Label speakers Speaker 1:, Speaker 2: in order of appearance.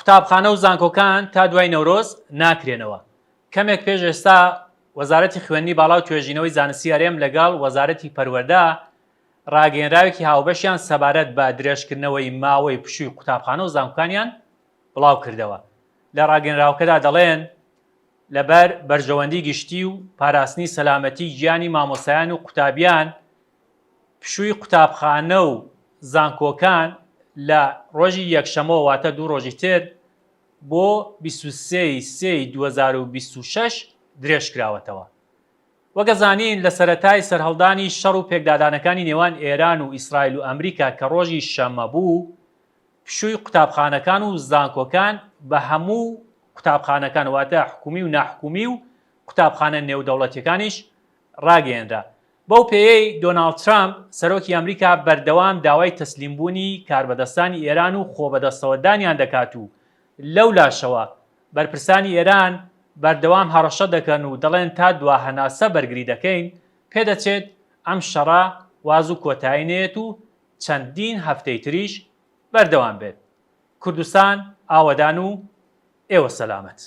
Speaker 1: قوتابخانە و زانکۆکان تا دوای نەورۆز ناکرێنەوە. کەمێک پێش ئێستا وەزارەتی خوێندنی باڵا و توێژینەوەی زانستی هەرێم لەگەڵ وەزارەتی پەروەردە ڕاگەیەنراوێکی هاوبەشیان سەبارەت بە درێژکردنەوەی ماوەی پشووی قوتابخانە و زانکۆکانیان بڵاوکردەوە. لە ڕاگەیەنراوەکەدا دەڵێن، لەبەر بەرژەوەندی گشتی و پاراستنی سەلامەتی گیانی مامۆستایان و قوتابیان، پشووی قوتابخانە و زانکۆکان لە ڕۆژی یەکشەمەوە واتە دوو ڕۆژی تر بۆ 23 ی سێی 2026 درێژکراوەتەوە. وەک ئەزانین لە سەرەتای سەرهەڵدانی شەڕ و پێکدادانەکانی نێوان ئێران و ئیسرائیل و ئەمریکا کە ڕۆژی شەممە بوو، پشووی قوتابخانەکان و زانکۆکان بە هەموو قوتابخانەکان واتە حکومی و ناحکومی و قوتابخانە نێودەوڵەتیەکانیش ڕاگەیەنرا. بەو پێیەی دۆناڵد ترامپ سەرۆکی ئەمریکا بەردەوام داوای تەسلیمبوونی کاربەدەستانی ئێران و خۆبەدەستەوەدانیان دەکات و لەولاشەوە بەرپرسانی ئێران بەردەوام هەڕەشە دەکەن و دەڵێن تا دوا هەناسە بەرگری دەکەین، پێدەچێت ئەم شەڕە وازوو کۆتایی نەیەت و چەندین هەفتەی تریش بەردەوام بێت. کوردستان ئاوەدان و ئێوە سەلامەت.